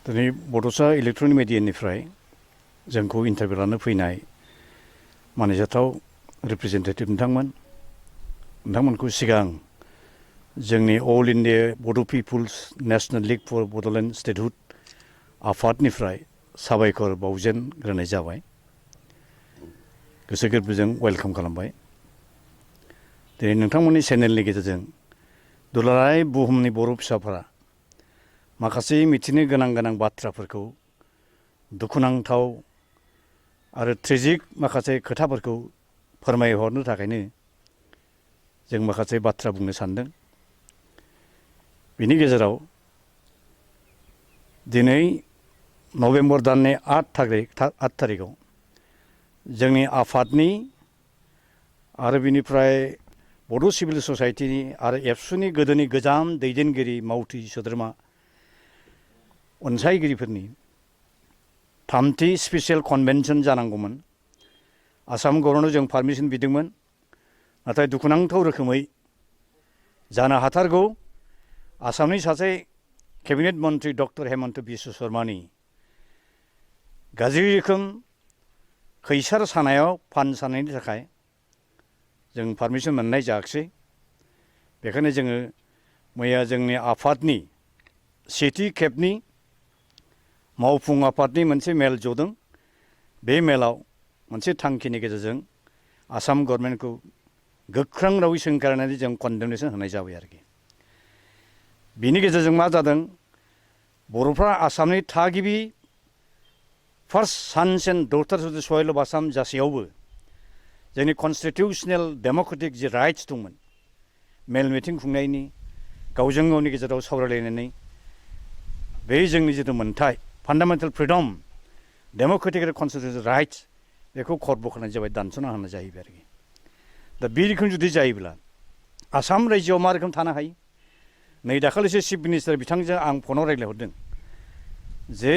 दिनै बड'सा इलेक्ट्रनिक मिडियानिफ्राय जोंखौ इन्टारभिउ लानो फैनाय मानिजाथाव रिप्रेजेन्टेटिभ नोंथांमोनखौ सिगां जोंनि all India Bodo' people's national league for Bodoland statehood आफादनिफ्राय साबायखर बावजेनग्रोनाय जाबाय। गोसो गोरबोजों वेलकाम खालामबाय। दिनै नोंथांमोननि चेनेलनि गेजेरजों दुलाराय बुहुमनि बर' फिसाफोरा माखासे मिथिनो गोनां बाथ्राफोरखौ दुखुनांथाव आरो ट्रेजिक माखासे खोथाफोरखौ फोरमायहरनो थाखायनो जों माखासे बाथ्रा बुंनो सानदों। बिनि गेजेराव दिनै नभेम्बर दाननि 8 थारिखआव जोंनि आफादनि आरो बिनिफ्राय बड' सिभिल ससाइटिनि आरो एबसुनि गोदोनि गोजाम दैदेनगिरि मावथि सोद्रोमा अनसायगिरिफोरनि 3थि स्पेसियेल कनभेनसन जानांगौमोन। आसाम गभर्नमेन्टआव जों पारमिसन बिदोंमोन, नाथाय दुखुनांथाव रोखोमै जानो हाथारगौ आसामनि सासे केबिनेट मन्त्रि डक्टर हेमन्त बिश्व शर्मानि गाज्रि रोखोम खैसार सानायाव फान सानायनि थाखाय जों पारमिसन मोननाय जायाखिसै। बेखायनो जोङो मैया जोंनि आफादनि सेथि खेबनि मावफुं आफादनि मोनसे मेल जदों। बे मेलाव मोनसे थांखिनि गेजेरजों आसाम गभर्नमेन्टखौ गोख्रों रावै सोंखारिनानै जों कन्डेमनेसन होनाय जाबाय आरोखि। बिनि गेजेरजों मा जादों, बर'फ्रा आसामनि थागिबि फार्स्ट सान्स एन्ड डटार्स अफ द सयल अफ आसाम जासेयावबो जोंनि कनस्टिटिउसनेल डेम'क्रेटिक जे राइट्स दंमोन, मेल मिटिं खुंनायनि, गावजों गावनि गेजेराव सावरायलायनानै बे जोंनि जिथु मोन्थाय फान्डामेन्टेल फ्रिडम डेम'क्रेटिक आरो कनस्टिटिउसनेल राइट्स बेखौ खर्ट बख'नाय जाबाय, दानस'ना होनाय जाहैबाय आरोखि। दा बे रोखोम जुदि जायोब्ला आसाम रायजोआव मा रोखोम थानो हायो? नै दाखालिसो चिफ मिनिस्टार बिथांजों आं फनाव रायज्लायहरदों जे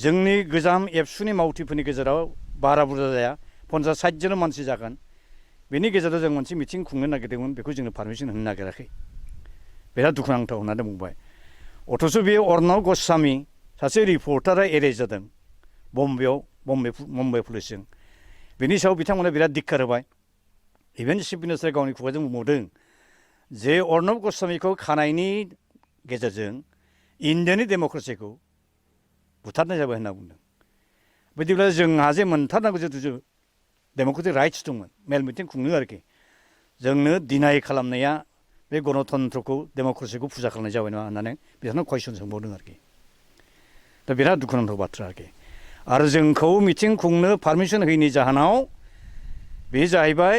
जोंनि गोजाम एबसुनि मावथिफोरनि गेजेराव बारा बुरजा जाया, 50-60 जन मानसि जागोन। बेनि गेजेराव जों मोनसे मिटिं खुंनो नागिरदोंमोन, बेखौ जोंनो पारमिसन होनो नागिराखै। बिराद दुखुनांथाव होननानै बुंबाय। अथ'स' बे अर्णब गस्वामी सासे रिपर्टारा एरेस्ट जादों मुम्बाइ पुलिसजों। बेनि सायाव बिथांमोना बिराद दिक्कार होबाय। इभेन चिफ मिनिस्टार गावनि खुगाजों बुंबावदों जे अर्णब गस्वामीखौ खानायनि गेजेरजों इन्डियानि डेम'क्रेसिखौ बुथारनाय जाबाय होनना बुंदों। बिदिब्ला जोंहा जे मोनथारनांगौ जिथु डेम'क्रेटिक राइट्स दंमोन, मेल मिटिं खुंनो आरोखि, जोंनो डिनाय खालामनाया बे गणतन्त्रखौ डेम'क्रेसिखौ फुजा खालामनाय जाबाय नङा होननानै बिथांनाव कुइसन सोंबावदों आरोखि। दा बिराद दुखुनांथाव बाथ्रा आरोखि। आरो जोंखौ मिटिं खुंनो पारमिसन होयैनि जाहोनाव बे जाहैबाय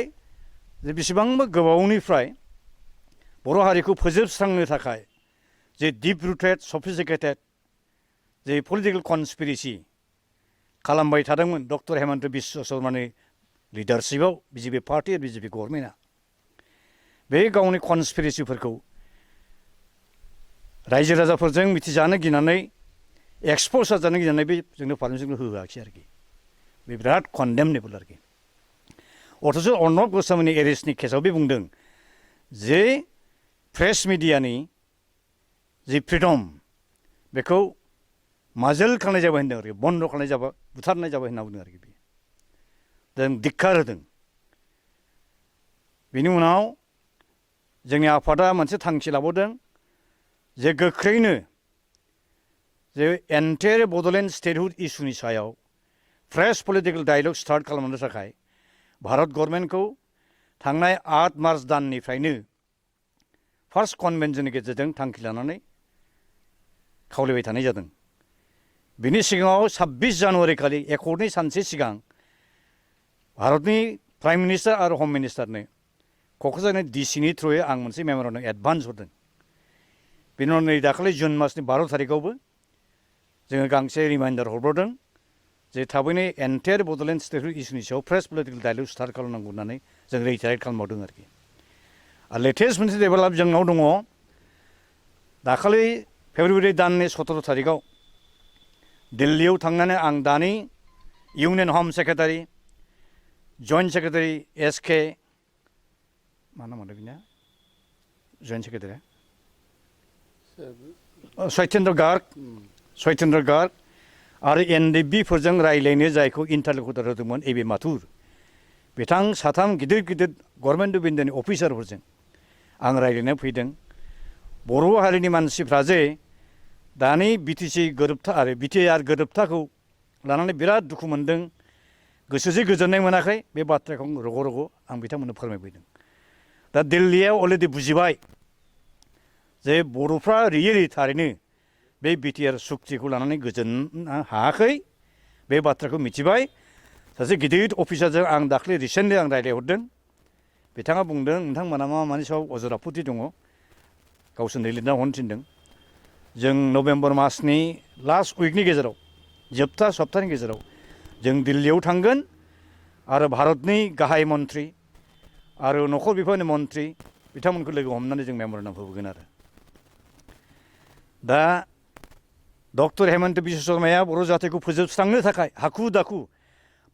जे बेसेबांबा गोबावनिफ्राय बर' हारिखौ फोजोबस्रांनो थाखाय जे डिप रुटेड सफिस्टिकेटेड जे पलिटिकेल कनस्पिरेसि खालामबाय थादोंमोन डक्टर हेमन्त बिश्व शर्मानि लिडारशिपआव बिजेपि पार्टि आरो बिजेपि गभर्नमेन्टआ, बे गावनि कनस्पिरेसिफोरखौ रायजो राजाफोरजों मिथिजानो गिनानै, एक्सप'ज जाजानो गिनानै बे जोंनो पारमिसनखौ होआखिसै आरोखि। बे बिराद कन्डेमनेबल आरोखि। अथ'स' अर्णब गस्वामीनि एरेस्टनि केसाव बे बुंदों जे प्रेस मिडियानि जि फ्रिडम बेखौ माजेल खालामनाय जाबाय होनदों आरोखि, बन्द' खालामनाय जाबाय, बुथारनाय जाबाय होनना बुंदों आरोखि। जों धिक्कार होदों। बेनि उनाव जोंनि आफादा मोनसे थांखि लाबावदों जे गोख्रैनो जे एन्टायार बड'लेण्ड स्टेटहुड इस्युनि सायाव फ्रेश पलिटिकेल डायलग स्टार्ट खालामनो थाखाय भारत गभर्नमेन्टखौ थांनाय 8 मार्च दाननिफ्रायनो फार्स्ट कनभेनसननि गेजेरजों थांखि लानानै खावलायबाय थानाय जादों। बिनि सिगाङाव 26 जानुवारि खालि एकर्डनि सानसे सिगां भारतनि प्राइम मिनिस्टार आरो हम मिनिस्टारनो क'क्राझारनि डिसिनि थ्रुयै आं मोनसे मेम'रेन्डाम एडभान्स हरदों। बेनि उनाव नै दाखालि जुन मासनि 12 थारिखआवबो जोङो गांसे रिमाइन्डार हरबावदों जे थाबैनो एन्टायार बड'लेण्ड स्टेटहुड इस्युनि सायाव फ्रेश पलिटिकेल डायलग स्टार्ट खालामनांगौ होननानै जों रिटायार खालामबावदों आरोखि। आरो लेटेस्ट मोनसे डेभेलप जोंनाव दङ। दाखालि फेब्रुवारि दाननि 17 थारिखआव दिल्लीयाव थांनानै आं दानि इउनियन हम सेक्रेटारि जइन्ट सेक्रेटारि एसके मा नाम होनदों बिना जइन्ट सेक्रेटारिया सत्येन्द्र गार्ग सत्येन्द्र गार्ग आरो एनडिएफबिफोरजों रायज्लायनो जायखौ इन्टारलकुटार होदोंमोन एबि माथुर बिथां साथाम गिदिर गिदिर गभर्नमेन्ट अफ इन्डियानि अफिसारफोरजों आं रायज्लायनो फैदों बर' हारिनि मानसिफ्रा जे दानि बिटिसि गोरोबथा आरो बिटिआर गोरोबथाखौ लानानै बिराद दुखु मोनदों गोसोजों गोजोननाय मोनाखै बे बाथ्राखौ रग' रग' आं बिथांमोननो फोरमायफैदों दा दिल्लीया अलरेडि बुजिबाय जे बर'फ्रा रियेलि थारैनो बे बिटिआर सुक्तिखौ लानानै गोजोननो हायाखै बे बाथ्राखौ मिथिबाय सासे गिदिर अफिसारजों आं दाख्लै रिसेन्टलि आं रायज्लायहरदों बिथाङा बुंदों नोंथांमोना मा मानि सायाव अजर आपत्ति दङ गावसोरनो लिरना हरनो थिनदों जों नभेम्बर मासनि लास्ट उइकनि गेजेराव जोबथा सप्तानि गेजेराव जों दिल्लीयाव थांगोन आरो भारतनि गाहाय मन्थ्रि आरो नखर बिफाननि मन्थ्रि बिथांमोनखौ लोगो हमनानै जों मेम'रेन्डाम होबोगोन आरो दा डक्टर हेमन्त बिश्व शर्माया बर' जातिखौ फोजोबस्रांनो थाखाय हाखु दाखु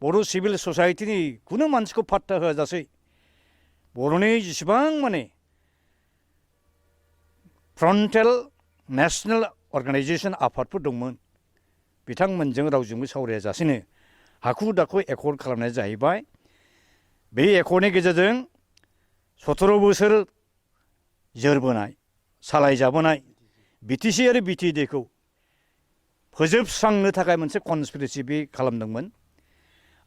बर' सिभिल ससाइटिनि खुनु मानसिखौ पात्ता होआजासे बर'नि जेसेबां माने फ्रन्टेल नेशनेल अर्गानाइजेसन आफादफोर दंमोन बिथांमोनजों रावजोंबो सावरायाजासेनो हाखु दाखु एकर्ड खालामनाय जाहैबाय बे एकर्डनि गेजेरजों 17 बोसोर जोरबोनाय सालायजाबोनाय बिटिसि आरो बिटिएडिखौ फोजोबस्रांनो थाखाय मोनसे कनस्पिरेसि बे खालामदोंमोन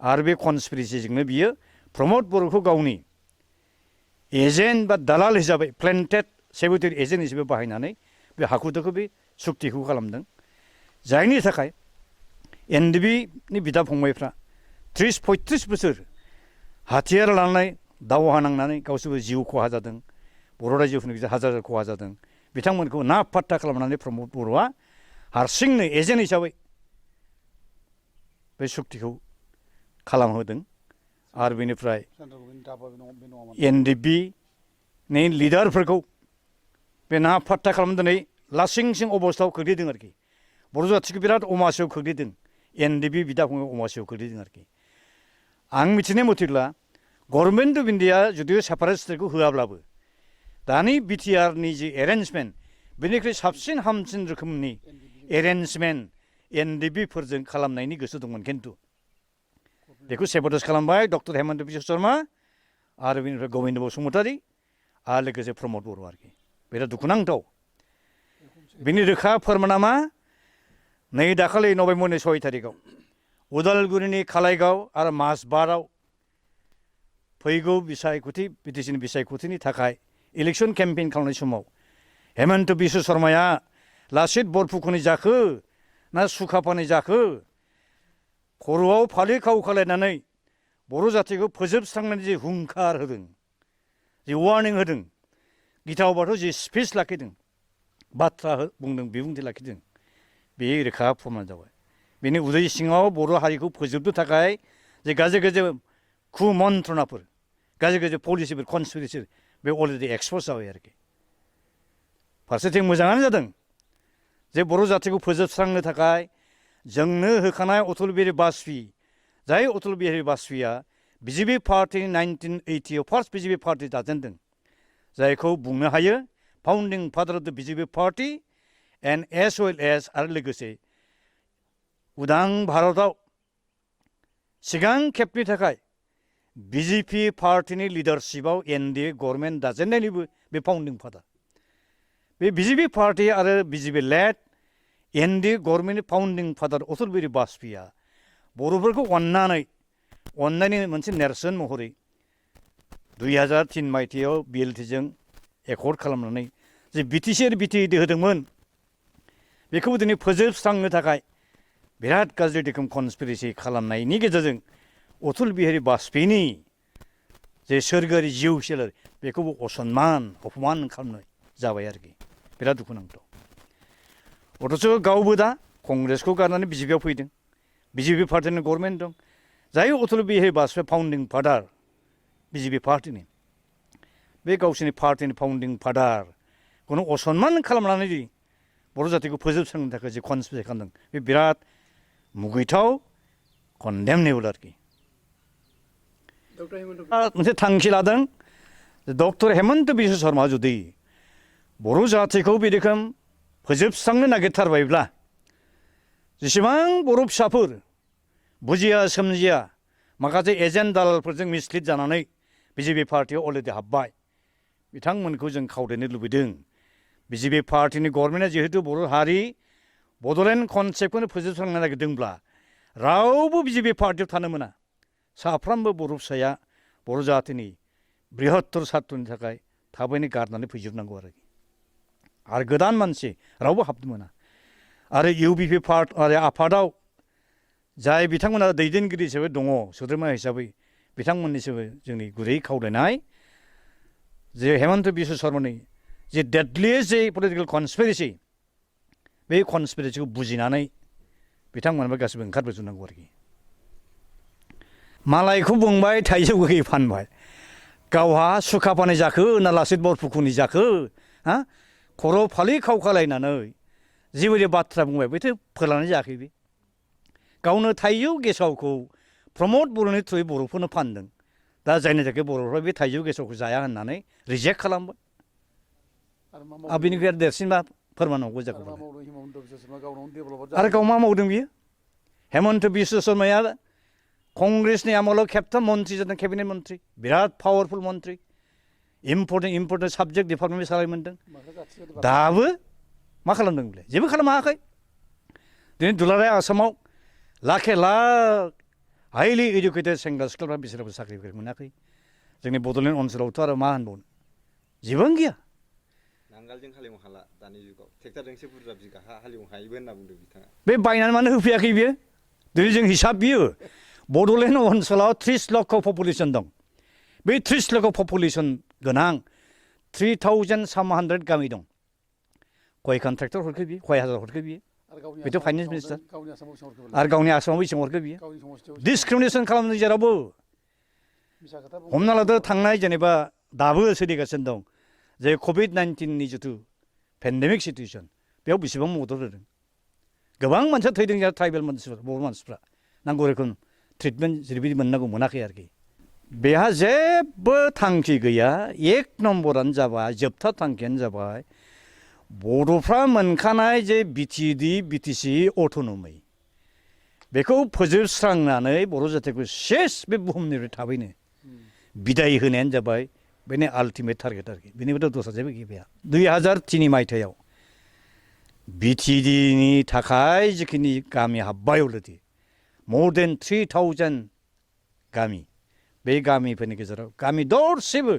आरो बे कनस्पिरेसिजोंनो बियो प्रमद बर'खौ गावनि एजेन्ट बा दालाल हिसाबै प्लेन्टेड सेक्रेटारि एजेन्ट हिसाबै बाहायनानै बे हाखु दाखु बे सुक्तिखौ खालामदों जायनि थाखाय एनडिएफबिनि बिदा फंबायफ्रा 30-35 बोसोर हाथियार लानानै दावहा नांनानै गावसोरबो जिउ खहा जादों बर' रायजोफोरनि गेजेराव हाजार हाजार खहा जादों बिथांमोनखौ ना पात्ता खालामनानै प्रमद बर'आ हारसिंनो एजेन्ट हिसाबै बे सुक्तिखौ खालामहोदों आरो बेनिफ्राय एनडिएफबिनि लिडारफोरखौ बे ना पात्ता खालामनानै लासिं सिं अबस्थायाव खोख्लैदों आरोखि बर' जातिखौ बिराद अमासियाव खोख्लैदों एनडिएफबि बिदा फंबाय अमासियाव खोख्लैदों आरोखि आं मिथिनाय मथेब्ला गभर्नमेन्ट अफ इन्डिया जुदि सेपारेट स्टेटखौ होआब्लाबो दानि बिटिआरनि जि एरेन्जमेन्ट बेनिख्रुइ साबसिन हामसिन रोखोमनि एरेन्जमेन्ट एनडिएफबिफोरजों खालामनायनि गोसो दंमोन खिन्थु बेखौ सेबोटेज खालामबाय डक्टर हेमन्त बिश्व शर्मा आरो बेनिफ्राय गबिन्द बसुमतारी आरो लोगोसे प्रमद बर' आरोखि बिराद दुखुनांथाव बिनि रोखा फोरमाना मा नै दाखालि नभेम्बरनि 6 थारिखआव उदालगुरिनि खालाइगाव आरो माजबाटआव फैगौ बिसायख'थि बिटिसिनि बिसायख'थिनि थाखाय इलेक्सन केम्पेइन खालामनाय समाव हेमन्त बिश्व शर्माया लासित बरफुकननि जाखो ना सुकाफानि जाखो खर'आव फालि खाव खालायनानै बर' जातिखौ फोजोबस्रांनानै जि हुंखार होदों जि वार्निं होदों गिथाव बाथाव जि स्पिच लाखिदों बाथ्रा बुंदों बिबुंथि लाखिदों बे रोखा फोरमान जाबाय बेनि उदै सिङाव बर' हारिखौ फोजोबनो थाखाय जे गाज्रि गाज्रि कुमन्त्रनाफोर गाज्रि गाज्रि पलिसिफोर कनस्पिरेसि बे अलरेडि एक्सप'ज जाबाय आरोखि फारसेथिं मोजाङानो जादों जे बर' जातिखौ फोजोबस्रांनो थाखाय जोंनो होखानाय अटल बिहारि बाजपेयी जाय अटल बिहारि बाजपेयीया बिजेपि पार्टिनि 1980 आव फार्स्ट बिजेपि पार्टि दाजेनदों जायखौ बुंनो हायो फाउन्डिं फादार अफ द BJP party and as well S आरो लोगोसे उदां भारतआव सिगां खेबनि थाखाय बिजेपि पार्टिनि लिडारशिपआव एनडिए गभर्नमेन्ट दाजेननायनिबो बे फाउन्डिं फादार बे बिजेपि पार्टि आरो बिजेपि लेड एनडिए गभर्नमेन्टनि फाउन्डिं फादार अटल बिहारि बाजपेयीया बर'फोरखौ अननायनि मोनसे नेरसोन महरै 2003 मायथाइयाव बिएलटिजों एकर्ड खालामनानै जे बिटिसि आरो बिटिएडि होदोंमोन बेखौ दिनै फोजोबस्रांनो थाखाय बिराद गाज्रि रोखोम कनस्पिरेसि खालामनायनि गेजेरजों अटल बिहारि बाजपेयीनि जे सोरगोआरि जिउ सोलेर बेखौबो अपमान खालामनाय जाबाय आरोखि बिराद दुखुनांथाव अथच गावबो दा कंग्रेसखौ गारनानै बिजेपिआव फैदों बिजेपि पार्टिनि गभर्नमेन्ट दं जाय अटल बिहारि बाजपेयी फाउन्डिं फादार बिजेपि पार्टिनि बे गावसोरनि पार्टिनि फाउन्डिं फादारखौनो असनमान खालामनानै बर' जातिखौ फोजोबस्रांनो थाखाय जे कनस्पिरेसि खालामदों बे बिराद मुगैथाव कन्डेमनेबल आरोखि मोनसे थांखि लादों डक्टर हेमन्त बिश्व शर्मा जुदि बर' जातिखौ बे रोखोम फोजोबस्रांनो नागिरथारबायब्ला जेसेबां बर' फिसाफोर बुजिया सोमजिया माखासे एजेन्ट दालालफोरजों मिसलिड जानानै बिजेपि पार्टियाव अलरेडि हाबबाय बिथांमोनखौ जों खावलायनो लुबैदों बिजेपि पार्टिनि गभर्नमेन्टआ जिहेतु बर' हारि बड'लेण्ड कनसेप्टखौनो फोजोबस्रांनो नागिरदोंब्ला रावबो बिजेपि पार्टियाव थानो मोना साफ्रोमबो बर' फिसाया बर' जाथिनि बृहत्तर सात्रनि थाखाय थाबैनो गारनानै फैजोबनांगौ आरो गोदान मानसि रावबो हाबनो मोना आरो इउबिपि आरो आफादाव जाय बिथांमोना दैदेनगिरि हिसाबै दङ सोद्रोमा हिसाबै बिथांमोननिसिमबो जोंनि गुरै खावलायनाय जे हेमन्त बिश्व शर्मानि जे डेडलिएस्ट जे पलिटिकेल कनस्पिरेसि बे कनस्पिरेसिखौ बुजिनानै बिथांमोनबो गासिबो ओंखारबोजोबनांगौ आरोखि मालायखौ बुंबाय थाइजौ गोखै फानबाय गावहा सुखाफानि जाखो ना लासित बरफुकननि जाखो हा खर' फालि खावखालायनानै जिबायदि बाथ्रा बुंबाय बेथ' फोलानाय जायाखै बे गावनो थाइजौ गेसावखौ प्रमद बर'नि थ्रुयै बर'फोरनो फानदों दा जायनि थाखाय बर'फ्रा बे थाइजौ गेसावखौ जाया होननानै रिजेक्ट खालामबाय आरो बेनिफ्राय देरसिन मा फोरमान नांगौ जागौ आरो गाव मा मावदों बियो हेमन्त बिश्व शर्माया कंग्रेसनि आमोलाव खेबथाम मन्थ्रि जादों केबिनेट मन्थ्रि बिराद पावारफुल मन्थ्रि इम्पर्टेन्ट साबजेक्ट डिपार्टमेन्ट सालाय मोन्दों दाबो मा खालामदों बेलाय जेबो खालामनो हायाखै दिनै दुलाराय आसामाव लाखे लाख हाइलि इडुकेटेड सेंग्रा सिख्लाफ्रा बिसोरबो साख्रि मोनाखै जोंनि बड'लेण्ड ओनसोलावथ' आरो मा होनबावनो जेबोआनो गैया नांगालजों हालेवनो हाला दानि जुगाव ट्रेक्टरजोंसो बुरजा बिगा हालेवनो हायोबो होनना बुंदों बिथाङा बे बायनानै मानो होफैयाखै बियो दिनै जों हिसाब बियो बड'लेण्ड ओनसोलाव 30 लाख पपुलेसन दं बे 30 लाख पपुलेसन गोनां 3,700 गामि दं खयखान ट्रेक्टर हरखो बियो खय हाजार हरखो बियो बेथ' फाइनेन्स मिनिस्टार आरो गावनि आसामाव बेसेबां हरखो बियो डिसक्रिमिनेसन खालामदों जेरावबो हमना लादो थांनाय जेनेबा दाबो सोलिगासिनो दं जे कभिड-19नि जिथु पेन्डेमिक सिटुएसन बेयाव बेसेबां मदद होदों गोबां मानसिया थैदों जोंहा ट्राइबेल मानसिफोर बर' मानसिफ्रा नांगौ रोखोम ट्रिटमेन्ट जेरैबायदि मोननांगौ मोनाखै आरोखि बेहा जेबो थांखि गैया एक नम्बरानो जाबाय जोबथा थांखियानो जाबाय बर'फ्रा मोनखानाय जे बिटिसि अट'नमि बेखौ फोजोबस्रांनानै बर' जाथिखौ सेस बे बुहुमनिफ्राय थाबैनो बिदाय होनायानो जाबाय बेनि आल्टिमेट टारगेट आरोखि बेनिफ्राय दस्रा जेबो गैया 2003 मायथाइयाव बिटिडिनि थाखाय जिखिनि गामि हाब्बाय अलरेडि more than 3,000 गामि बे गामिफोरनि गेजेराव गामि दरसेबो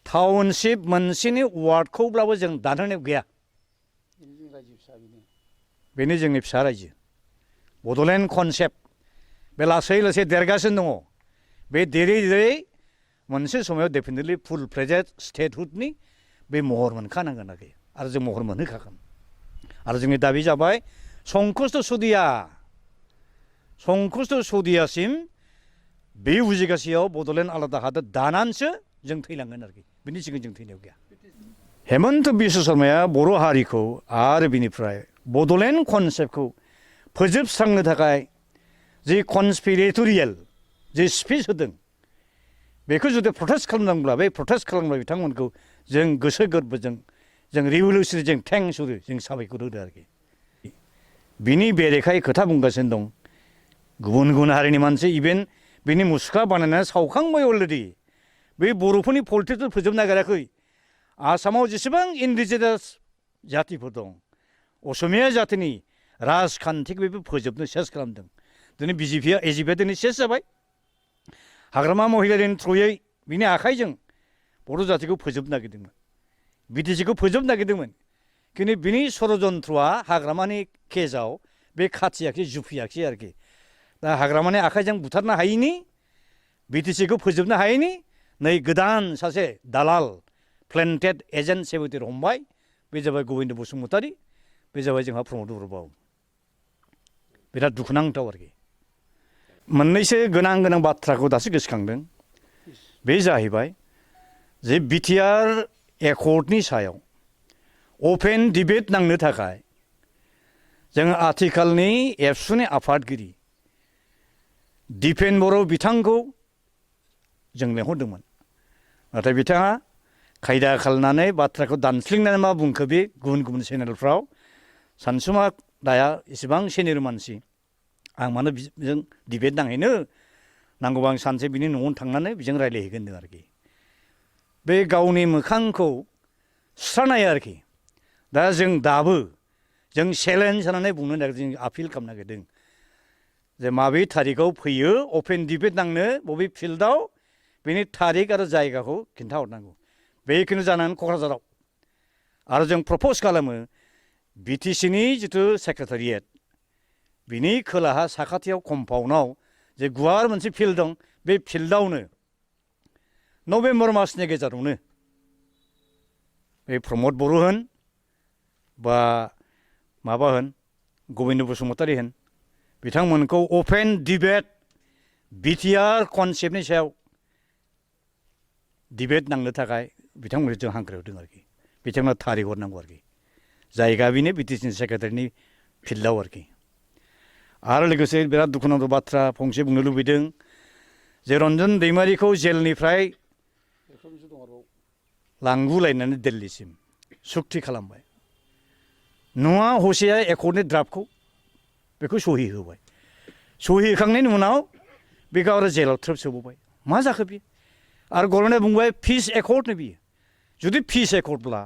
टाउनशिप मोनसेनि वार्डखौब्लाबो जों दानहोनायाव गैया बेनो जोंनि फिसा रायजो बड'लेण्ड कनसेप्ट बे लासै लासै देरगासिनो दङ बे देरै देरै मोनसे समाव डेफिनेटलि फुल फ्लेजेड स्टेटहुडनि बे महर मोनखानांगोन आरोखि आरो जों महर मोनहोखागोन आरो जोंनि दाबि जाबाय संकुस्त सदियासिम बे बुजिगासेयाव बड'लेण्ड आलादा हादर दानानैसो जों थैलांगोन आरोखि बिनि सिगां जों थैनायाव गैया हेमन्त बिश्व शर्माया बर' हारिखौ आरो बिनिफ्राय बड'लेण्ड कनसेप्टखौ फोजोबस्रांनो थाखाय जि कनस्पिरेटरियेल जि स्पिच होदों बेखौ जुदि प्रटेस्ट खालामनांब्ला बे प्रटेस्ट खालामब्ला बिथांमोनखौ जों गोसो गोरबोजों जों रिभलिउसनजों थेंक्स होदो जों साबायखर होदो आरोखि बिनि बेरेखायै खोथा बुंगासिनो दं गुबुन गुबुन हारिनि मानसि इभेन बिनि मुसुखा बानायनानै सावखांबाय अलरेडि बे बर'फोरनि पलिटिक्सखौ फोजोबनो नागिराखै आसामाव जेसेबां इन्डिजिनास जातिफोर दं असमिया जातिनि राजखान्थिखौ बेबो फोजोबनो सेस खालामदों दिनै बिजेपिया एजिपिया दिनै सेस जाबाय हाग्रामा महिलारिनि थ्रुयै बिनि आखाइजों बर' जातिखौ फोजोबनो नागिरदोंमोन बिटिसिखौ फोजोबनो नागिरदोंमोन खिन्थु बिनि षड़यन्त्रआ हाग्रामानि केसआव बे खाथियाखै जुफियाखै आरोखि दा हाग्रामानि आखाइजों बुथारनो हायैनि बिटिसिखौ फोजोबनो हायैनि नै गोदान सासे दालाल प्लेन्टेड एजेन्ट सेक्रेटारि हमबाय बे जाबाय गबिन्द बसुमतारी बे जाबाय जोंहा प्रमद बर' बिराद दुखुनांथाव आरोखि मोननैसो गोनां बाथ्राखौ दासो गोसोखांदों बे जाहैबाय जे बिटिआर एकर्डनि सायाव अपेन डिबेट नांनो थाखाय जों आथिखालनि एबसुनि आफादगिरि दिपेन बर' बिथांखौ जों लेंहरदोंमोन नाथाय बिथाङा खायदा खालामनानै बाथ्राखौ दानस्लिंनानै मा बुंखो बे गुबुन गुबुन चेनेलफ्राव सानसुमा दाया इसेबां सेनियर मानसि आं मानो बिजों डिबेट नांहैनो नांगौबा आं सानसे बिनि न'आवनो थांनानै बिजों रायज्लायहैगोन होनदों आरोखि बे गावनि मोखांखौ सुस्रानाय आरोखि दा जों दाबो जों चेलेन्ज होनानै बुंनो नागिरदों जों आपिल खालामनो नागिरदों जे माबे थारिखआव फैयो अपेन डिबेट नांनो बबे फिल्डआव बेनि थारिख आरो जायगाखौ खिन्थाहरनांगौ बेखौनो जानानै क'क्राझाराव आरो जों प्रप'ज खालामो बिटिसिनि जिथु सेक्रेटारियेट बिनि खोलाहा साखाथियाव कम्पाउन्डआव जे गुवार मोनसे फिल्ड दं बे फिल्डआवनो नभेम्बर मासनि गेजेरावनो बे प्रमद बर' होन बा माबा होन गबिन्द बसुमतारी होन बिथांमोनखौ अपेन डिबेट बिटिआर कनसेप्टनि सायाव डिबेट नांनो थाखाय बिथांमोनखौ जों हांख्रायहरदों आरोखि बिथांमोना थारिख हरनांगौ आरोखि जायगा बेनो बिटिसिनि सेक्रेटारिनि फिल्डआव आरोखि आरो लोगोसे बिराद दुखुनांथाव बाथ्रा फंसे बुंनो लुबैदों जे रन्जन दैमारिखौ जेलनिफ्राय लांगुलायनानै दिल्लीसिम सुक्ति खालामबाय नङा हसेया एकर्डनि ड्राफ्टखौ बेखौ सहि होबाय सहि होखांनायनि उनाव बेखौ आरो जेलाव थ्रोब सोबावबाय मा जाखो बियो आरो गभर्नमेन्टआ बुंबाय पिस एकर्डनो बियो जुदि पिस एकर्डब्ला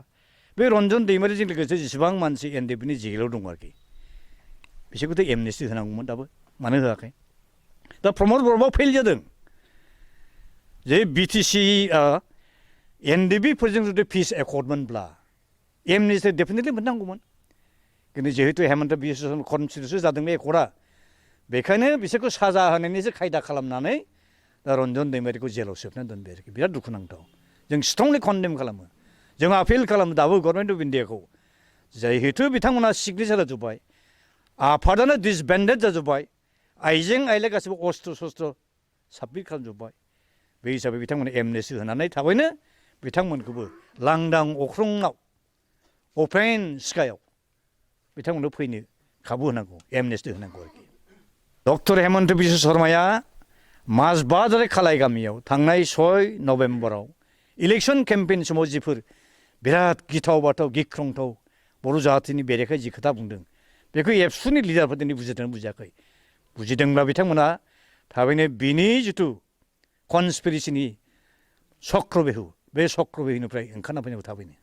बे रन्जन दैमारिजों लोगोसे जेसेबां मानसि एनडिएफबिनि जेलाव दं आरोखि बिसोरखौथ' एमनेस्टि होनांगौमोन दाबो मानो होआखै दा प्रमद बर'आ फेल जादों जे बिटिसि एनडिएफबिफोरजों जुदि पिस एकर्डमोनब्ला एमनेस्टि डेफिनेटलि मोननांगौमोन खिन्थु जिहेतु हेमन्त बिश्व कनस्टिटिउसन जादों बे एकर्डआ बेखायनो बिसोरखौ साजा होनायनिसो खायदा खालामनानै दा रन्जन दैमारिखौ जेलाव सोबनानै दोनबाय आरोखि बिराद दुखुनांथाव जों स्ट्रंलि कन्डेम खालामो जों आपिल खालामो दाबो गभर्नमेन्ट अफ इन्डियाखौ जिहेतु बिथांमोना सिगनेसार होजोब्बाय आफादानो डिसबेन्डेड जाजोब्बाय आइजें आइला गासैबो अस्त्र शस्त्र साबमिट खालामजोब्बाय बे हिसाबै बिथांमोना एमनेस्टि होनानै थाबैनो बिथांमोनखौबो लांदां अख्राङाव अपेन स्काइआव बिथांमोननो फैनो खाबु होनांगौ एमनेस्टि होनांगौ आरोखि डक्टर हेमन्त बिश्व शर्माया माजबाजारे खालाय गामियाव थांनाय 6 नभेम्बराव इलेक्शन केम्पेइन समाव जिफोर बिराद गिथाव बाथाव गिख्रंथाव बर' जाथिनि बेरेखायै जि खोथा बुंदों बेखौ एबसुनि लिडारफोर दिनै बुजिदों बुजियाखै बुजिदोंब्ला बिथांमोना थाबैनो बिनि जिथु कनस्पिरेसिनि चक्रबेहु बे चक्रबेहुनिफ्राय ओंखारना फैनांगौ थाबैनो